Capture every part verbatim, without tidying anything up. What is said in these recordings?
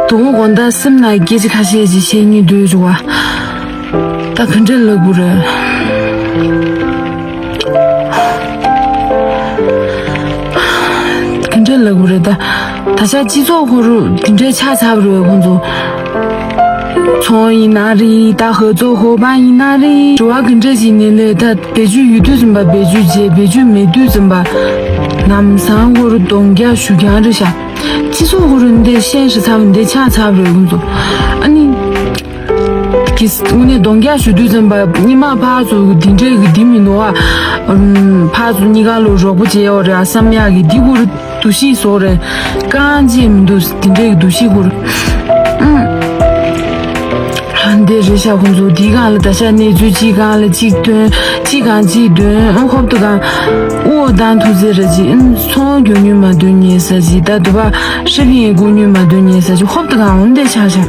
དུ་བ་དགོང་དག་སེམས་ནང་སྐད་ཆ་ཁ་ཤས་ཅིག་བཤད་སྙིང་འདོད་བྱུང་བ། ད་ག་འདྲ་ལབ་དགོས་རེད། ག་འདྲ་ལབ་དགོས་རེད་ད། ད་ཆ་སྤྱི་ཚོགས་ཁོ་རུ་དེ་འདྲའི་ཆགས་ཚར་བ་རེད་ཁོང་ཚོ། ཚོང་ཡིན་ན་རེད། ད་ཧ་ཚོ་ཧོ་པ་ཡིན་ན་རེད། དྲི་བ་ག་འདྲ་ཞིག་ནས་ལས་ད་བེད་སྤྱོད་ཡོད་དུས་ཙམ་པ་བེད་སྤྱོད་བྱས། བེད་སྤྱོད་མེད་དུས་ཙམ་པ་ལམ་སང་ཁོ་རུ་གདོང་རྒྱག་ཞུ་རྐྱང་རེད་ཤག་སྤྱི་ཚོགས་ཁོ་རུ་འདི་ཤེས་ཤེས་ཚར་བ་འདི་ཆགས་ཚར་བ་རེད་ཁོང་ཚོ། ཨ་ནི། གིས་དངོས་གནས་གདོང་རྒྱག་ཞུ་དུས་ཙམ་པ་སྔོན་མ་ཕར་ཚུར་འདི་འདྲའི་གི་འདི་མི་འདུག་ཨ། ཨུམ། ཕར་ཚུར་གཉིས་ཀ་ལོ་རོགས་པོ་བྱས་ཡོད་རེད་ཨ་བསམ་ཡག་གི་འདི་ཁུར་འདུ་ཤེས་བཟོ་རེད། རྐང་རྗེས་མི་འདུག་འདི་འདྲའི་གི་འདུ་ཤེས་ཁུར། ཨུམ། ཨ་འདི་རེད་ཤག་ཁོང་ཚོ་འདི་སྒང་ལ་ད་ཆ་གནས་ཚུལ་གཅིག་སྒང་ལ་གཅིག་ཐོན་གཅིག་སྒང་གཅིག་འདོན། ཨ་ཧོབ་ཏུ་གང་། ཨོ་དང་ཐུགས་རྗེ་རེད་ཅིག་ཨུམ། ཚོང་རྒྱུ་ཉུལ་མ་འདོན་ཉེས་ས་ཅིག་ད་དུ་བ་ཧྲི་ཕིང་སྒུག་ཉུལ་མ་འདོན་ཉེས་ས་ཅིག་ཧོབ་ཏུ་གང་འོན་ཏེ་ཆགས་ཤག་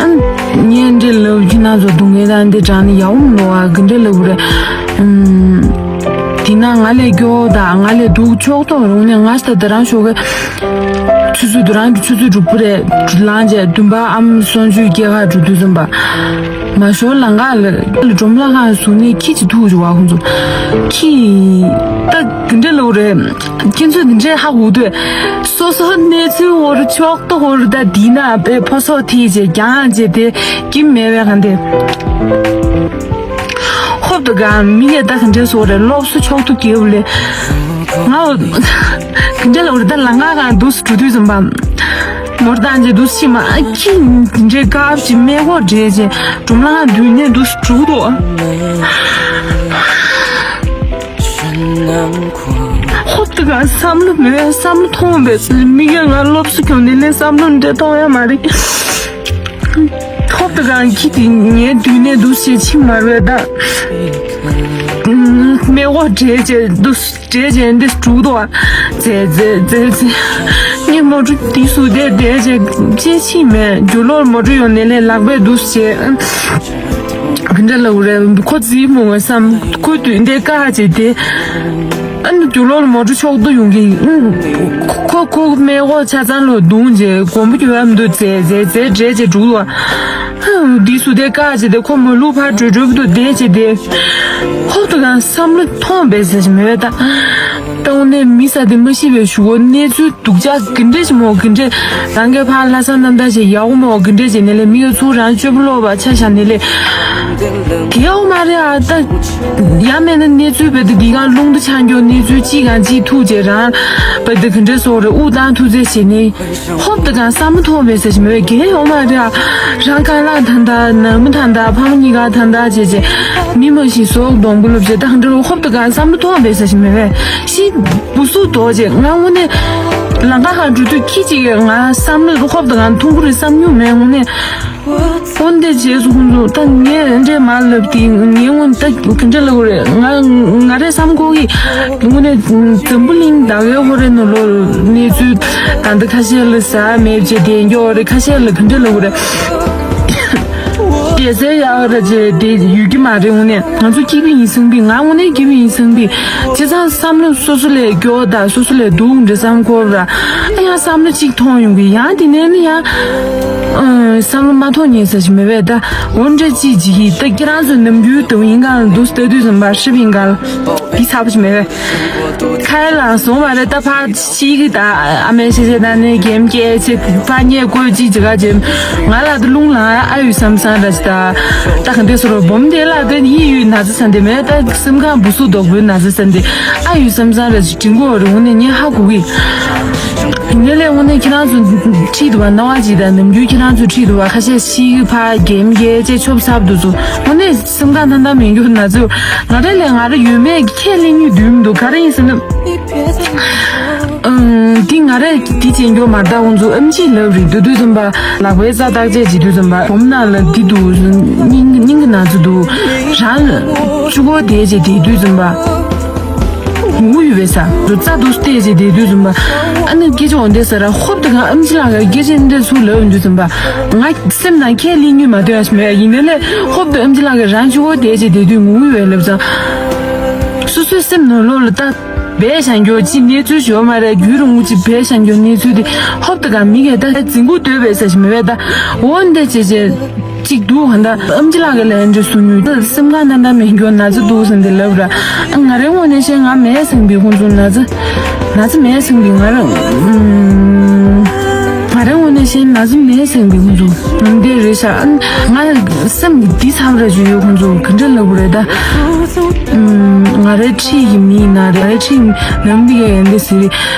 ཨ། ངས་འདྲེ་ལབ་ཁྱེད་རང་ཚོ་སྡུག་བསྔལ་དང་འདི་དྲང་ནི་ཡག་པོ་མི་འདུག་ཨ། གི་འདྲེ་ལབ་རེད། ཨུམ། དེ་ན་ང་ལས་སྐྱོ་བོ་དང་ང་ལས་སྡུག་ཕྱོགས་གཏོགས་རུང་ནས་ང་ཞིག་ད་རང་ཤོག་གི་ཆུ་ཚོད་དུ་རང་གི་ཆུ་ཚོད་དྲུག་པོ་རེད་ལངས་རྗེས་བདུན་པ་ཨམ་སོན་ཆུའི་སྐྱེས་ཁ་འགྲོ་དུས་ཙམ་པ། མ་ཞོར་ལང་ཀ་ལ་སྒྲོམ་ལ་ཁང་བཟུང་ནས་ཁྱི་ཅིག་ཐུག་བྱུང་བ་ཁོང་ཚོ། ཁྱི། ད་གི་འདྲེ་ལབ་རེད། ཁྱེད་ཚོས་འདི་འདྲའི་ཧ་གོ་དུས། སོ་སོ་གནས་ཚུལ་འོ་རུ་ཕྱོགས་གཏོགས་འོ་རུ་ད་འདི་ན་དཔེ་ཕོ་སོགས་ཐིག་ཅེས་རྒྱང་ཅེས་དེ་ཀྱི་མེད་པའི་གང་དེ། ཧོབ་ཏུ་གང་མི་ཡ་ད་ག་འདྲས་སོ་རེད། སློབ་གསོ་ཕྱོགས་གཏོགས་རྒྱལ་བུ་ལས། ང་འོ། ག་འདྲས་ལ་འོ་རུ་ད་ལང་ཀ་གང་འདུག་སུ་འགྲོ་དུས་ཙམ་པ། མོར་བཏང་རྗེས་འདུག་ཕྱི་མ་ཨ་ཁྱི་འདྲེ་དཀར་ཅིག་མེ་འཁོར་འདྲེས་རྗེས་སྒྲོམ་ལ་ང་འདུས་ནས་འདུག་སུ་འགྲོ་འདུག་ཧོབ་ཏུ་གང་བསམ་བློ་མེད་བསམ་བློ་ཐོངས་པས་མི་ག་ང་སློབ་གསོ་གྱོང་ནས་ལས་བསམ་བློ་འདྲེ་གཏོང་ཡ་མ་རེད། ཧོབ་ཏུ་གང་ཁྱི་དེ་ངའི་འདུས་ནས་འདུག་ཞེས་ཕྱི་མར་བས་ད་མེ་འཁོར་འདྲེས་རྗེས་འདུག་བྲེལ་ཅན་འདི་དྲུག་ཏོ། ཙེ་ཙེ་ཙེ་ཙེ། ངས་མོ་ཊ་དེ་སུ་དེ་དེ་ཅེ་ཅེ་ཕྱིན་མེད་རྒྱུ་ལོར་མོ་ཊ་ཡོང་ནས་ལས་ལག་པས་འདུག་ཅེ། ག་འདྲ་ལབ་རེད་ཁོ་རྫིག་མོ་བསམ་ཁོ་དུས་འདི་ཀ་ཅེ་དེ། ཨ་ནི་རྒྱུ་ལོར་མོ་ཊ་ཕྱོགས་བསྡུ་ཡོང་གི་ཁོ་ཁོ་མེ་འོ་ཆ་ཚང་ལོ་རྡུང་ཅེ་གོམ་པ་རྒྱུ་བ་མི་འདུག་ཙེ་ཙེ་ཙེ་བྲེལ་ཅེ་དྲུག་ཏོ། འདི་སུ་དེ་ཀ་ཅེ་དེ་ཁོ་མོ་ལུག་ཕར་བྲོས་བྲོས་བུ་དུ་བསྡད་ཅེ་དེ། ཧོབ་ཏུ་གང་བསམ་བློ་ཐོངས་པས་ཟེར་ཞིག་མེད་པས་ད། ཏང་ནས་མི་ས་དེ་མ་ཤི་བའི་ཞུ་གོ་གནས་ཚུལ་སྡུག་ཅག་གི་འདྲེ་ཞིག་མོ་གི་འདྲེ་རང་གི་ཕར་ལྷ་ས་རྣམ་ཐར་ཞིག་ཡག་མོ་གི་འདྲེ་ཞིག་ནས་ལས་མི་ག་ཚུར་རང་སྤྱོད་པ་ལོག་པ་ཆ་བཞག་ནས་ལས། དེ་ཡག་མ་རེད་ཨ་ད། ཡ་མེད་ན་གནས་ཚུལ་བས་དེ་འདི་གང་རླུང་དུ་ཆང་རྒྱོ་གནས་ཚུལ་གཅིག་གང་གཅིག་ཐུག་ཅེ་རང་བས་དེ་གི་འདྲེ་སོགས་རེད་དབུགས་བཏང་ཐུག་ཚེ་བྱེད་ནས། ཧོབ་ཏུ་གང་བསམ་བློ་ཐོངས་པས་ཟེར་ཞིག་མེད་པས་རྒན་ཡོང་མ་རེད་ཨ། རང་རྐང་ལག་ཐང་ཐང་ནང་མི་ཐང་ཐང་ཕ་མ་གཉིས་ཀ་ཐང་ཐང་བྱས་བྱས་མི་མ་ཤི་ཟོག་སྡོང་པོ་ལུབ་བྱས་ད་གང་འདྲ་ཧོབ་ཏུ་གང་བསམ་བློ་ཐོངས་པས་ཟེར་ཞིག་མེད་པས་ཤི་བུ་སུ་དོག་བྱས་ང་དངོས་གནས་ལང་ཀ་ཧ་འགྲོ་དུས་ཁྱི་གཅིག་གིས་ང་བསམ་བློ་ཧོབ་ཏུ་གང་ཐུང་ཀུ་རེ་བསམ་མྱོང་མེད་དངོས་གནས། འོན་ཏེ་རྗེས་སུ་ཁོང་ཚོ་ད་ངས་འདྲེ་མ་ལབ་དེ་ངས་སྔོན་ད་ག་འདྲ་ལབ་དགོས་རེད། ང་ང་རེ་བསམ་གོ་གི་དངོས་གནས་འཛམ་བུ་གླིང་ད་གའི་ཧོ་རེ་ནོ་ལོ་གནས་ཚུལ་ད་འདི་ཁ་ཤས་ལ་ཟ་མེད་བྱས་དེ་འགྱོ་རེད། ཁ་ཤས་ལ་ག་འདྲ་ལབ་དགོས་རེད། རྒྱལ་སའི་ཡག་ར་བྱས་དེ་ཡོད་ཀྱི་མ་རེད། དངོས་གནས་ང་ཚོ་སྐྱིད་པོ་ཡིན་བསམ་པའི་ང་དངོས་གནས་སྐྱིད་པོ་ཡིན་བསམ་པའི་བྱས་ཙང་བསམ་བློ་སོ་སོ་ལས་སྐྱོ་ད་སོ་སོ་ལས་སྡུག་འདྲ་བསམ་གོ་ར་ཨ་ཡང་བསམ་བློ་གཅིག་ཐོང་ཡོང་གི་ཡང་དེ་ནས་ནི་ཡང་། བསམ་བློ་མ་ཐོངས་ཉེས་ཟེར་ཞིག་མེད་པས་ད། འོ་འདྲ་ཅིག་ཅིག་གིས་ད་ཁྱེད་རང་ཚོ་ནམ་རྒྱུན་དུ་ཡིན་གང་འདུག་ལྟ་དུས་ཙམ་པ་ཧྲིབ་ཡིན་གང་འདི་ཚ་པོ་ཞིག་མེད་པས། ཁ་ཡ་ལ་སོང་བ་རེད་ད་ཕར་ཤི་གི་ད་ཨ་མའི་ཤེས་བྱེད་ད་ནས་གེམ་སྐྱེས་ཆེ་ཕ་ཉེ་བཀོད་ཅིག་ཅིག་ག་ཅེ་ང་ལ་ད་རླུང་ལངས་ཨ་ཡུ་བསམ་བསམ་ར་ཅི་ད་ད་ག་འདྲ་སོ་རོ་སྦོམ་དེ་ལ་ད་ཡི་ཡུའི་ན་ཚ་ས་འདི་མེད་ད་སེམས་ཁམས་བུ་སུ་དོག་པོའི་ན་ཚ་ས་འདི་ཨ་ཡུ་བསམ་བསམ་ར་ཅི་དྲིན་གོ་རུང་ནས་ཉེ་ཧ་གོ་གི། ངས་ལས་དངོས་གནས་ཁྱེད་རང་ཚོ་ཁྲིད་འདུག་བ། སྣང་བ་ཅིག་དང་ནམ་རྒྱུན་ཁྱེད་རང་ཚོ་ཁྲིད་འདུག་བ། ཁ་ཤས་ཤི་གི་ཕ་རྒན་རྒས་ཅེས་ཆོབ་སབ་འདུག་ཚོ་དངོས་གནས་སེམས་ཁ་ཐང་ཐང་མེད་རྒྱུ་ན་ཚོ་ང་རེ་ལས་ང་རེ་ཡོད་མེད་ཁས་ལེན་རྒྱུ་འདུག་མི་འདུག་ག་རེ་ཡིན་ཟེར་ན། ཨང་། འདི་ང་རེ་འདི་བྱེད་རྒྱུ་མ་རེད་ད། ཁོང་ཚོ་ཨམ་ཆི་ལབ་རེད་འདུག་དུས་ཙམ་པ་ལག་པའི་རྩ་བརྟག་དཔྱད་བྱེད་དུས་ཙམ་པ་སྒོམ་ནང་ལ་འདི་འདུག་སྙིང་སྙིང་གི་ན་ཚོ་འདུག་རང་ལ་ཆུ་འཁོར་དེ་བྱེད་དེ་དུས་ཙམ་པ། ངུ་ཡོད་པའི་ས་རུ་རྩ་དུ་བལྟས་བྱས་བསྡད་དུས་ཙམ་པ། ཨ་ནི་སྐད་ཆ་འོ་འདྲ་ཟེར་ར་ཧོབ་ཏེ་གང་ཨམ་ཆི་ལགས་ཀྱི་སྐད་ཆ་འདི་འདྲ་ཚུར་ལབ་ཡོང་དུས་ཙམ་པ། ང་སེམས་ནང་ཁས་ལེན་ཉུལ་མ་ཐུབ་ཡ་ཞིག་མེད་ཡ་ཡིན་ནའི་ལས་ཧོབ་ཏེ་ཨམ་ཆི་ལགས་ཀྱིས་རང་ཆུ་བོ་བསྡད་བྱས་བསྡད་དུས་ངུ་ཡོད་པའི་ལབ་ཙང་། སོ་སོའི་སེམས་ནང་ལོགས་ལ་ལྟ། བས་བཞག་རྒྱུ་ཅི་གནས་ཚུལ་ཞིག་ཡོད་མ་རེད། རྒྱུན་རིང་པོ་ཅིག་བས་བཞག་རྒྱུ་གནས་ཚུལ་དེ་ཧོབ་ཏེ་ག་མི་གས་ད་རྫིང་ཁུག་སྡོད་པའི་ས་ཞིག་མི་བས་ད། འོ་འདི་བྱས་བྱས་ཅིག་འདུག་ག་ད་ཨམ་ཆི་ལགས་ཀྱི་ལན་འདྲི་སུ་ཉུལ་ད་སེམས་ཁ་ནང་ད་མེད་རྒྱུ་ན་ཚ་འདུག་ཟེར་འདི་ལབ་ར། ང་རའི་ངོས་ནས་བཤད་ང་མེད་ཟེར་བའི་ཁོང་ཚོ་ན་ཚ་ན་ཚ་མེད་ཟེར་བའི་ང་རང་ང་རའི་ངོས་ནས་བཤད་ན་ཚ་མེད་ཟེར་བའི་ཁོང་ཚོ་འདི་རེད་ཤག་ང་སེམས་འདི་ཚ་བ་ར་ཞུ་ཡོད་ཁོང་ཚོ་ག་འདྲ་ལབ་རེད་ད། ང་རའི་འཁྲིས་ཀྱི་མི་ཡིན་ན་རེད། ང་རའི་འཁྲིས་ནམ་འདི་ག་ཡན་འདི་ཟེར།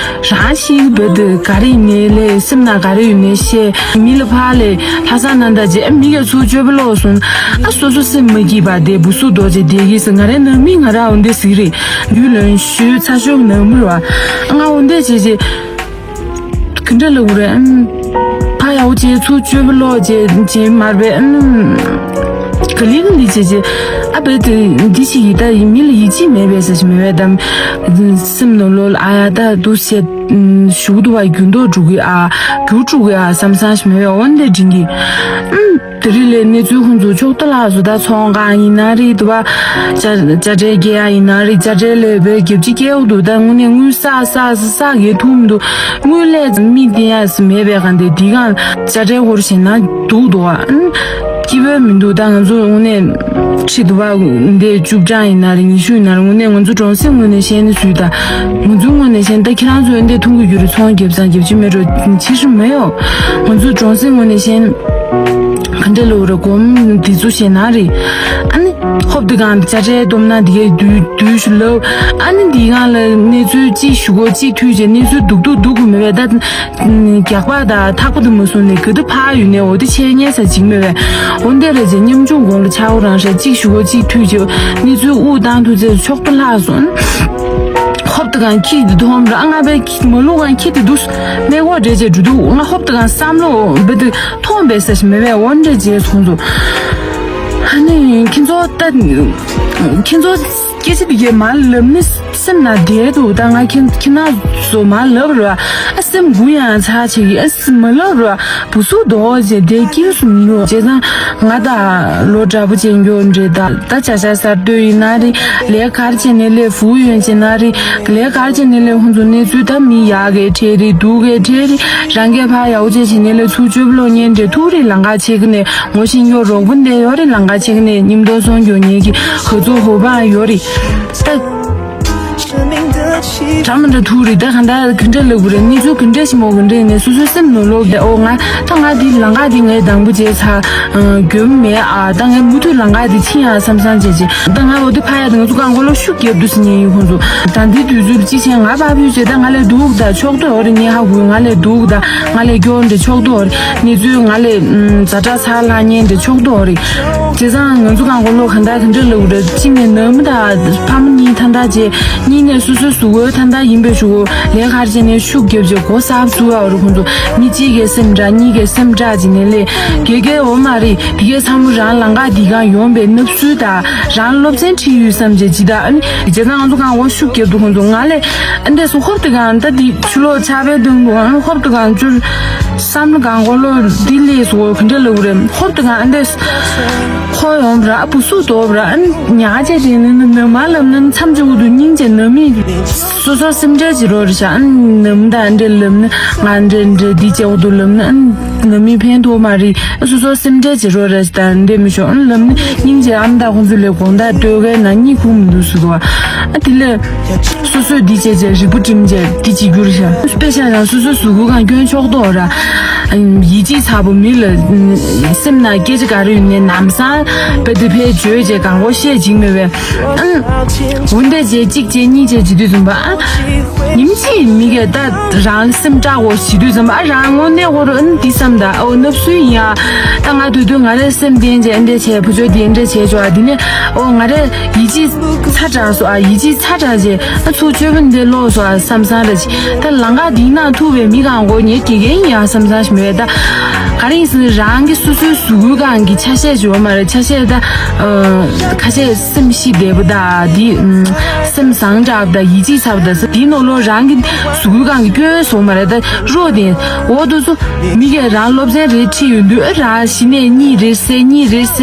རང་ཤི་བོད་དུ་ག་རེ་ཡིན་ནའི་ལས་སེམས་ནང་ག་རེ་ཡོད་ནའི་བཤད། མི་ལ་ཕར་ལས་ལྷ་ས་ནང་ད་རྗེས་མི་ག་ཚུར་སྤྱོད་པ་ལོག་སོང་ཨ། སོ་སོ་སེམས་མ་སྐྱིད་པ་དེ་བུ་སུ་རྡོ་རྗེ་དེ་གིས་ང་རའི་ནང་མི་ང་ར་འོན་ཏེ་ཟིག་རེད། རྒྱུས་ལོན་ཞུས་ཚ་ཤོག་ནང་མི་ར་ང་འོན་ཏེ་བྱས་རྗེས་ག་འདྲ་ལབ་རེད། ཕ་ཡག་པོ་བྱས་ཚུར་སྤྱོད་པ་ལོག་བྱས་བྱས་མར་བས། ག་ལི་ག་ལི་བྱས་བྱས་ཨ་བས་དེ་འདི་ཞིག་ཡིད་ད་མི་ལ་ཡིད་ཆེས་མེད་པས་ཟེར་ཞིག་མེད་པས་དམ། སེམས་ནང་ལོགས་ལ་ཨ་ཡ་ད་འདུག་བཤད། ཞུགས་འདུག་བ་རྒྱུན་ཐོག་འགྲོ་གི་ཨ། རྒྱུ་དཀྲུག་གི་ཨ་བསམ་བསམ་ཞིག་མེད་པས་འོན་ཏེ་དྲིན་གྱི། དེ་རིང་ལས་གནས་ཚུལ་ཁོང་ཚོ་ཕྱོགས་ཏ་ལགས་སུ་ད་ཚོང་ཁང་ཡིན་ན་རེད་འདུག་བ། ཅ་ཅ་ཁྲལ་སྐྱེལ་ཡ་ཡིན་ན་རེད། ཅ་ཁྲལ་ལས་བའི་རྒྱབ་ཅི་སྐྱེལ་འདུག་ད་དངོས་གནས་དངུལ་བསགས་བསགས་བསགས་བསགས་གས་ཐུབ་མི་འདུག་དངུལ་ལས་མི་བསྟེན་ཡ་སུ་མེད་པའི་གང་དེ་དེ་གང་ཅ་ཁྲལ་ཧོར་ཞེ་ན་འདུག་འདུག་ཨ། སྐྱིད་པོ་མི་འདུག་ད་ང་ཚོ་དངོས་གནས་ཁྲི་དུ་བ་འདི་བཅུ་གྲངས་ཡིན་ན་རེད། ཉི་ཤུ་ཡིན་ན་རེད། དངོས་གནས་ང་ཚོ་གྲོང་གསེབ་ངོས་ནས་བཤད་ན་སུས་ད། ང་ཚོ་ངོས་ནས་བཤད་ན་ད་ཁྱེད་རང་ཚོ་འདི་མཐོང་གི་རྒྱུ་རེད། ཚོང་རྒྱབ་ཙང་རྒྱབ་ཅི་མེད་འགྲོ་ཕྱི་སུ་མེད་ཡོ། ང་ཚོ་གྲོང་གསེབ་ངོས་ནས་བཤད་ན། ག་འདྲ་ལོ་རེ་གོམ་འདི་ཚོ་བཤད་ན་རེད། ཨ་ནི་ཧོབ་དེ་གང་ཅ་ཆས་སྡོམ་ན་དེ་གའི་དུས་དུས་ཤུ་ལབ། ཨ་ནི་འདི་གང་ལ་གནས་ཚུལ་གཅིག་ཞུ་གོ་གཅིག་ཐུས་རྗེས་གནས་ཚུལ་སྡུག་སྡུག་སྡུག་གོ་མེད་པས་ད། རྒྱག་པ་དང་ཐག་པ་དུ་མ་སོང་ནས་ག་དུ་ཕར་ཡོད་ནས་འོ་དེ་ཆད་ཉན་ས་ཅིག་མེད་པས། འོ་འདི་རེད་ཅེས་ཉམ་ཆུང་གོང་ལ་ཆག་འོ་རང་ཧྲ་གཅིག་ཞུ་གོ་གཅིག་ཐུས་རྗེས་གནས་ཚུལ་དབུགས་བཏང་ཐུབ་ཚེ་ཕྱོགས་ཏུ་ལྷག་སོང་། ཧོབ་དེ་གང་ཁྱི་དེ་དོམ་ར་ང་བས་མ་ལུག་གང་ཁྱི་དེ་འདུག་མེ་འོ་འདྲེ་ཅེས་འགྲོ་འདུག་ང་ཧོབ་དེ་གང་བསམ་བློ་འབད་དེ། མཐོང་བས་ཟེར་ཞིག་མེད་པས་འོ་འདྲ་བྱས་སོང་ཚོ། ཨ་ནི་ཁྱེད་ཚོ་ལྟ། ཁྱེད་ཚོ་སྐད་ཆ་དེ་གས་མ་ལབ་ནི་སེམས་ན་བདེ་འདུག་ད་ང་ཁྱེད་ཁྱེད་ན་བཟོ་མ་ལབ་ར། ཨ་སེམས་འགུ་ཡང་ཚ་ཆེ་གི་ཨ་སེམས་མ་ལབ་ར། བུ་སུ་དོ་ཞེས་བདེ་སྐྱིད་སུ་མི་འགྲོ་བྱས་ཙང་ང་ད་ལོ་འདྲ་པོ་ཅན་འགྱོ་འདྲེ་ད་ད་བྱ་བྱ་གསར་གཏོད་ཡིན་ན་རེད། ལས་གར་བྱས་ནས་ལས་ཧྥུ་ཡོན་བྱས་ན་རེད། ལས་གར་བྱས་ནས་ལས་ཁོང་ཚོ་གནས་ཚུལ་ད་མི་ཡག་གི་ཁྲེལ་རེད་སྡུག་གི་ཁྲེལ་རེད། རང་གིས་ཕར་ཡག་པོ་བྱས་བྱས་ནས་ལས་ཚུར་བཅོས་བློ་ཉན་འདྲེ་ཐུག་རེད་ལང་ཀ་ཆེ་གི་ནས། ངོ་ཤེས་ཡོད་རོགས་པོ་འདི་ཡོད་རེད་ལང་ཀ་ཆེ་གི་ནས་མཉམ་དུ་སོང་རྒྱུ་ངེད་ཀྱི་ཧ་ཚོ་ཧོ་བ་ཡོད་རེད། ད་གྲ་མི་འདྲ་ཐུག་རེད། ད་ག་འདྲ་ག་འདྲ་ལབ་དགོས་རེད། གནས་ཚུལ་ག་འདྲ་ཞིག་མོ་ག་འདྲ་ཡིན་ནས་སོ་སོའི་སེམས་ནོར་ལོག་གི་ཨོ་ང་ད་ང་འདི་ལང་ཀ་འདི་ངས་དང་པོ་བྱས་ཚ་གྱོན་མེད་ཨ། ད་ངས་མུ་མཐུད་ལང་ཀ་འདི་ཕྱིན་ཨ་བསམ་བསམ་བྱས་བྱས་ད་ང་འོ་དེ་ཕ་ཡ་དེ་ང་ཚོ་རྐང་མགོ་ལོ་ཤུགས་རྒྱབ་འདུག་ཟེར་ཉན་ཡིན་ཁོང་ཚོ། ད་འདི་དུས་ཚོད་ཅི་བྱས་ང་ཕ་བུ་བྱས་ད་ང་ལས་སྡུག་ད་ཕྱོགས་དོ་ཨོ་རེད། ངས་ཧ་གོ་ང་ལས་སྡུག་ད། ང་ལས་སྐྱོ་འདྲ་ཕྱོགས་དོ་རེད། གནས་ཚུལ་ང་ལས་ཛ་དྲག་ཚ་ལྷག་ཉན་འདྲ་ཕྱོགས་དོ་རེད། བྱས་ཙང་ང་ཚོ་གང་གོ་ལོ་ག་འདྲ་ག་འདྲ་ལབ་རེད། གཅིག་ནས་ནང་མི་དང་ཕ་མ་གཉིས་ཐ་འདྲ་བྱས། གཉིས་ནས་སོ་སོའི་གཟུགས་པོའི་ཐ་འདྲ་ཡིན་པའི་ཞུ་གོ་ལས་ཁར་བྱས་ནས་ཤུགས་རྒྱབ་བྱས་གོ་གསར་བཙུགས་ཡ་རུ་ཁོང་ཚོ་མི་གཅིག་གིས་སེམས་དྲག་གཉིས་ཀས་སེམས་དྲག་བྱས་ནས་ལས་དགེ་རྒན་འོ་མ་རེད། དེ་གས་ཚང་མ་རང་ལང་ཀ་འདི་གང་ཡོང་པའི་ནབ་སུའི་དང་རང་སློབ་ཚན་ཁྲིད་ཡོད་བསམ་བྱས་ཇི་ལྟར་ཨ་ནི་བྱས་ཙང་ང་ཚོ་གང་གོ་ཤུགས་རྒྱབ་འདུག་ཁོང་ཚོ་ང་ལས་ཨ་འདྲས་སུ་ཧོབ་ཏེ་གང་ད་འདི་ཆུ་ལོག་ཆར་པའི་དོན་དུ་ཨ་ཧོབ་ཏེ་གང་བཅུར་བསམ་བློ་གང་གོ་ལོ་འདི་ལས་སུ་ག་འདྲ་ལབ་རེད། ཧོབ་ཏེ་གང་ཨ་འདྲས་ཧོ་ཡོང་ར་ཨ་བུ་སུ་དོ་ར་ཨ་ཉག་ཅེ་རེ་ནི་ནི་ནི་མ་ལབ་ན་མཚམས་ཅིག་འུ་དུ་སྙིང་རྗེ་ནི་མི་སོ་སོ་སེམས་ཁྲལ་བྱེད་རོགས་རེད་ཤག་ཨ་ནི་མི་ད་ཨ་འདྲས་ལབ་ན་ང་འདྲས་འདྲས་འདི་ཅེ་འུ་དུ་ལབ་ན་ཨ་ནི་མི་ཕན་ཐོགས་མ་རེད། སོ་སོ་སེམས་ཁྲལ་བྱེད་རོགས་རེད། ད་འདྲེ་མི་ཤོག་ཨ་ལམ་ནི་སྙིང་རྗེ་ཨམ་ད་ཁོང་ཚོ་ལས་དགོང་དག་སྟོད་གའི་ན་གཉིད་ཁུག་མི་འདུག་ཟེར་གོ་ཨ་དེ་ལས་སོ་སོས་འདི་བྱས་བྱས་རིག་པ་བསྒྲིམས་བྱས་འདི་བྱེད་རྒྱུ་རེད་ཤག་དཔེ་ཆ་རང་སོ་སོའི་གཟུགས་པོ་གང་སྐྱོན་ཆོག་ཏོ་ར། ཡིད་ཆེས་ཚ་པོ་མི་ལ་སེམས་ནང་སྐད་ཆ་ག་རེ་ཡོད་ནའི་ལམ་སང་དཔེ་དེ་ཕའི་བརྗོད་བྱས་གང་གོ་བཤད་ཅིག་མེད་པས། འོན་ཏེ་བྱས་གཅིག་བྱས་གཉིས་བྱས་བྱེད་དུས་ཙམ་པ་ཨ། ཉིན་གཅིག་མི་གས་ད་རང་སེམས་སྐྲག་གོ་བྱེད་དུས་ཙམ་པ་ཨ་རང་དངོས་གནས་ཁོ་རང་ཨ་ནི་འདི་བསམ་ད་ཨོ་ནབ་སུའི་ཡིན་ཨ། ད་ང་དུས་དུས་ང་རའི་སེམས་བརྟན་བྱས་ཨ་འདྲས་བྱས་བུ་ཆོས་འདི་ཨ་འདྲས་བྱས་ཆོག་ཨ་འདི་ནས་ཨོ་ང་རའི་ཡིད་ཆེས་ཚ་དྲགས་སོ་ཨ་ཡིད་ཆེས་ཚ་དྲགས་བྱས་ཨ་ཚུར་བཅོས་པ་འདི་ལོག་སོ་ཨ་བསམ་བསམ་ར་ཅི་ད་ལང་ཀ་འདི་ན་ཐུག་པའི་མི་གང་གོ་ངའི་དགེ་རྒན་ཡིན་ཨ་བསམ་བསམ་ཞིག་མེད་ད། ག་རེ་ཡིན་ཟེར་ན་རང་གི་སོ་སོའི་གཟུགས་པོའི་སྒང་གི་ཆ་ཤས་ཅིག་ཡོད་མ་རེད། ཆ་ཤས་ད་ཁ་ཤས་སེམས་ཤི་བདེ་པོ་ད་དེ་སེམས་བཟང་དྲགས་ད་ཡིད་ཆེས་ཚ་པོ་ད་ཟེར་དེའི་ནང་ལོགས་རང་གི་གཟུགས་པོའི་སྒང་གི་སྐྱོན་སོང་མ་རེད། ད་རོགས་དེ་འོ་དུ་ཚོ་མི་གས་རང་སློབ་ཚན་རེ་ཁྲིད་ཡོད་དུས་ཨ་རང་གཞི་ནས་གཉིད་རེ་སད་གཉིད་རེ་སད་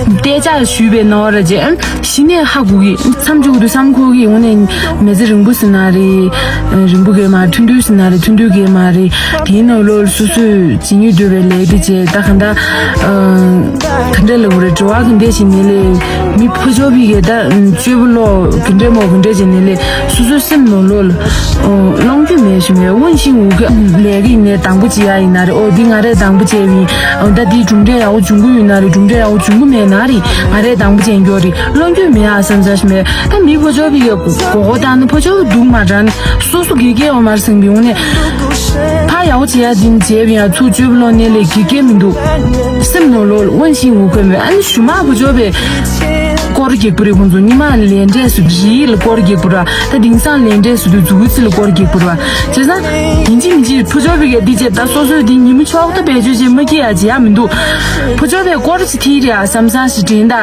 བལྟས་བཅག་ཞུས་པའི་ནོར་ར་རྗེས་གཞི་ནས་ཧ་གོ་གི་མཚམས་འཇོག་དུས་བསམ་ཁོ་གི་འོ་ནས་མི་ཚེ་རིང་པོ་ཟིན་ན་རེད། རིང་པོ་གས་མ་ཐུང་ཐུང་ཟིན་ན་རེད། ཐུང་ཐུང་གས་མ་རེད། དེའི་ནང་ལོགས་སོ་སོས་ཇི་སྙེད་འདོད་པའི་ལས་དེ་བྱས་ད་ག་འདྲ་ག་འདྲ་ལབ་དགོས་རེད། དྲི་བ་ག་འདྲ་ཞིག་ནས་ལས་མི་ཕོ་ཅོག་པི་གས་ད་སྤྱོད་པ་ལོག་ག་འདྲ་མོ་ག་འདྲ་ཞིག་ནས་ལས་སོ་སོའི་སེམས་ནང་ལོགས་ལ་བླང་རྒྱུ་མེད་ཞུ་མེད། དབང་ཤིང་འུ་ག་ལས་ཀ་ཡིན་ནས་དང་པོ་བྱེད་ཡ་ཡིན་ན་རེད། ཨོ་འདི་ང་རས་དང་པོ་བྱས་པ་ཡིན། ཨོ་ད་འདི་གྲུབ་འབྲས་ཡག་པོ་བྱུང་གི་ཡོད་ན་རེད། གྲུབ་འབྲས་ཡག་པོ་བྱུང་གི་མེད་ན་རེད། ང་རས་དང་པོ་བྱས་འགྱོ་རེད། བླང་རྒྱུ་མེད་ཨ་བསམ་ས་ཞུ་མེད། ད་མི་ཕོ་ཅོག་པི་གས་མགོ་སྐོར་བཏང་ན་ཕོ་ཅོག་པི་སྡུག་མ་དྲགས་ན་སོ་སོ་དགེ་རྒན་འོ་མར་སེང་པི་འོང་ནས་ཕ་ཡག་པོ་བྱེད་ཡ་འདི་ནི་བྱས་པ་ཡིན། ཚུར་སྤྱོད་པ་ལོག་ནས་ལས་དགེ་རྒན་མི་འདུག་སེམས་ནང་ལོགས་ལ་དབང་ཤིང་འུ་ག་མེད། ཨ་ནི་ཞུ་མ་ཕོ་ཅོག་པི་སྐོར་རྒྱག་པ་རེད། ཁོང་ཚོ་ཉི་མ་ལས་འབྲས་སུ་རིའི་ལ་སྐོར་རྒྱག་པ་ར། ད་དེང་སང་ལས་འབྲས་སུ་དུས་མཛུ་གུ་ཚི་ལ་སྐོར་རྒྱག་པ་ར། བྱས་ཙང་ཡིན་གཅིག་མིན་གཅིག་ཕོ་ཅོག་པི་གས་འདི་བྱས་ད་སོ་སོས་འདི་ཉིན་མོ་ཆོག་ཏུ་བེད་སྤྱོད་བྱེད་མ་སྐྱིད་ཡ་བྱེད་ཡ་མི་འདུག་ཕོ་ཅོག་པི་སྐོར་ཅི་ཐི་རེད་ཨ་བསམ་བསམ་ཞིག་དྲན་ད་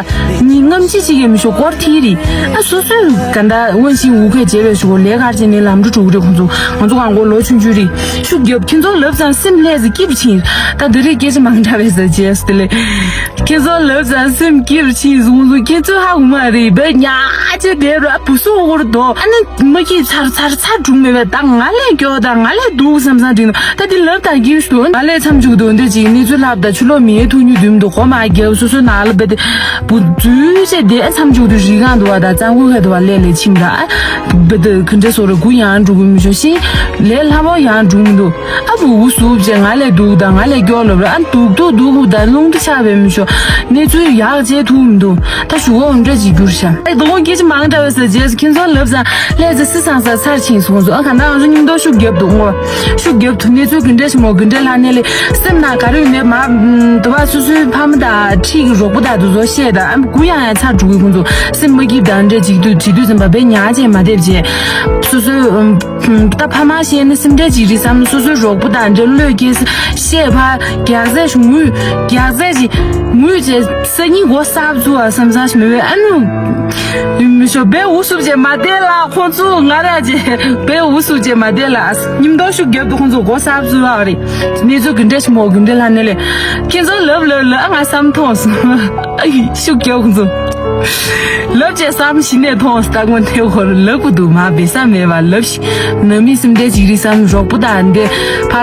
ཉིན་ངམ་ཅི་ཅིག་གི་མི་ཤོག་སྐོར་ཐི་རེད། ཨ་སོ་སོས་ག་འདྲ་དབང་ཤིང་འུ་གས་བྱས་པའི་ཞོག་ལས་ཀར་བྱས་ནས་ལམ་འགྲོ་འགྲོ་གི་རེད། ཁོང་ཚོ་ང་ཚོ་གང་གོ་ལོ་ཆུང་ཆུང་རེད། ཤུགས་རྒྱབ་ཁྱེད་ཚོ་ལབ་ཙང་སེམས་ལྷས་ཟེར་སྐྱིད་པ་ཕྱིན། ད་འདི་རིགས་སྐད་ཆ་མང་དྲགས་པས་ཟེར་བྱས་སུ་དེ་ལས། ཁྱེད་ཚོ་ལབ་ཙང་སེམས་སྐྱིད་པ་ཕྱིན་སོང་ཚོ་ཁྱེད་ཚོ་ཧ་གོ་མ་རེད། བས་ཉག་ཅེ་བསྡད་ར་བུ་སུ་འོར་དོ་ཨ་ནི་མ་སྐྱིད་ཚར་ཚར་ཚར་འགྲུག་མེད་པས། ད་ང་ལས་སྐྱོ་ད་ང་ལས་སྡུག་བསམ་བསམ་དྲན་ད་འདི་ལབ་དང་གིས་སུ་ང་ལས་མཚམས་འཇུག་དོ་འདི་ཅིག་གནས་ཚུལ་ལབ་ད་ཆུ་ལོག་མིའི་ཐུག་ཉུ་དུམ་དུ་གོ་མ་རྒྱལ་སོ་སོ་ན་ལ་བས་ཏེ་བུ་འཛུལ་བྱས་དེ་མཚམས་འཇུག་དུ་རི་སྒང་དུ་བ་ད་གཙང་ཁུལ་ཁ་དུ་བ་ལས་ལས་ཕྱིན་ར་བས་ཏེ་ག་འདྲ་སོ་ར་གུ་ཡང་འགྲུག་གི་མི་ཤོ་ཤི་ལས་ལྷ་མོ་ཡང་འགྲུག་མི་འདུག་ཨ་བུ་འུ་སུབ་བྱས་ང་ལས་སྡུག་དང་ང་ལས་སྐྱོ་ལབ་ར་ཨ་སྡུག་ཏུ་སྡུག་དང་རླུང་དུ་ཆགས་པའི་མི་ཤོ་གནས་ཚུལ་ཡག་བྱེད་ཐུབ་མི་འདུག་ད་ཞུ་གོ་འདྲ་ཅིག་གྱུར་ཤག་ཨེ་དོ་དགོང་སྐད་ཆ་མང་དྲགས་པས་ཟེར་རྗེས་སུ་ཁྱེད་ཚོ་ལབ་ཙང་ལས་ཟེར་སི་སང་ས་ཚར་ཕྱིན་སོང་ཟོ། ཨ་ག་ན་ང་ཚོ་སྙིང་སྟོབས་ཤུགས་རྒྱབ་འདུག་ངོ་ཤུགས་རྒྱབ་ཐུབ་གནས་ཚུལ་གི་འདྲ་ཞིག་མོ་གི་འདྲ་ལྷ་ནས་ལས་སེམས་ནང་ག་རེ་ཡོད་མེད་མ་དུ་བ་སོ་སོའི་ཕ་མ་དང་ཁྲིད་ཀྱི་རོགས་པ་དང་དུ་ཚོ་བཤད་དང་ཨ་མ་གུ་ཡང་ཡང་ཚར་འགྲོ་གི་ཁོང་ཚོ་སེམས་མ་སྐྱིད་དང་འདྲ་ཅིག་དུ་བྱེད་དུས་ཙམ་པ་བས་ཉག་ཅེས་མ་བསྡད་བྱས་སོ་སོའི། ད་ཕ་མ་ཤེས་ན་སེམས་ཁྲལ་ཅིག་རེད་བསམ་སོ་སོའི་རོགས་པོ་དང་འདྲ་བློས་སྐྱེས་ཤེས་ཕ་རྒྱག་ཟས་ཤིག་ངུས་རྒྱག་ཟས་ཅིག་ངུས་བྱས་སང་ཉིན་སྒོ་གསར་བཙུགས་བ་བསམ་བསམ་ཞིག་མི་བས་ཨ་ནུ། མི་ཤོ་བས་འུ་སུབ་བྱས་མ་བསྡད་ལ་ཁོང་ཚོ་ང་ར་བྱས་བས་འུ་སུབ་བྱས་མ་བསྡད་ལ་སྙིམ་དོག་ཤུགས་རྒྱབ་ཏུ་ཁོང་ཚོ་སྒོ་གསར་བཙུགས་བ་རེད། གནས་ཚུལ་གི་འདྲ་ཞིག་མོ་གི་འདྲ་ལ་ནས་ལས་ཁྱེད་ཚོ་ལབ་ལབ་ལ་ཨ་ང་བསམ་མཐོང་སོང་ཨ་ཡི་ཤུགས་རྒྱབ་ཁོང་ཚོ། ལབ་བྱས་བསམ་ཞི་ནས་མཐོང་སྟག་མོ་དེ་ཧོར་ལབ་གི་འདུག་མ་བེ་ས་མེད་པ་ལབ་ཤི། ནང་མི་སེམས་ཁྲལ་ཅིག་རེད་བསམ་རོགས་པོ་དང་འདི་ཕ་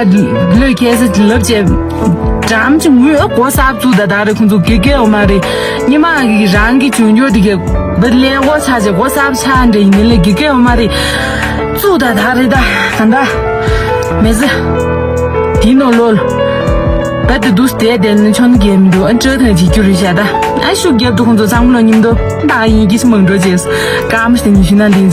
ལོས་ཁྱད་ས་ལབ་བྱས། འགྲམ་གྱི་ངུས་ཨ་གོ་གསར་བཙུགས་ད་ད་རེད་ཁོང་ཚོ་དགེ་རྒན་འོ་མ་རེད། ཉི་མ་གི་རང་གི་བྱུང་འགྱུར་དེ་གི་བི་ལེ་འོ་ཆ་ཅེ་གོ་གསར་ཆ་འདྲ་ཡིན་ལེ་དགེ་རྒན་འོ་མ་རེད། བཙུགས་ད་ད་རེད་ད་ད་ད། མེ་ཟི། དེའི་ནང་ལོགས་ལ། ད་དེ་དུས་དེ་དེ་ནི་ཆོ་ནི་གས་མི་འདུག་ཨ་སྤྲོ་ཐང་ཅིག་རྒྱུ་རེད་བཞག་ད། ཨ་ཤུགས་རྒྱབ་ཏུ་ཁོང་ཚོ་ཚང་མ་ལོ་མཉམ་དུ་ད་ཡིན་གྱི་ཞིག་མང་འགྲོ་རྗེས་སྐར་མ་ཞིག་ཉི་ཤུ་ན་འདིན།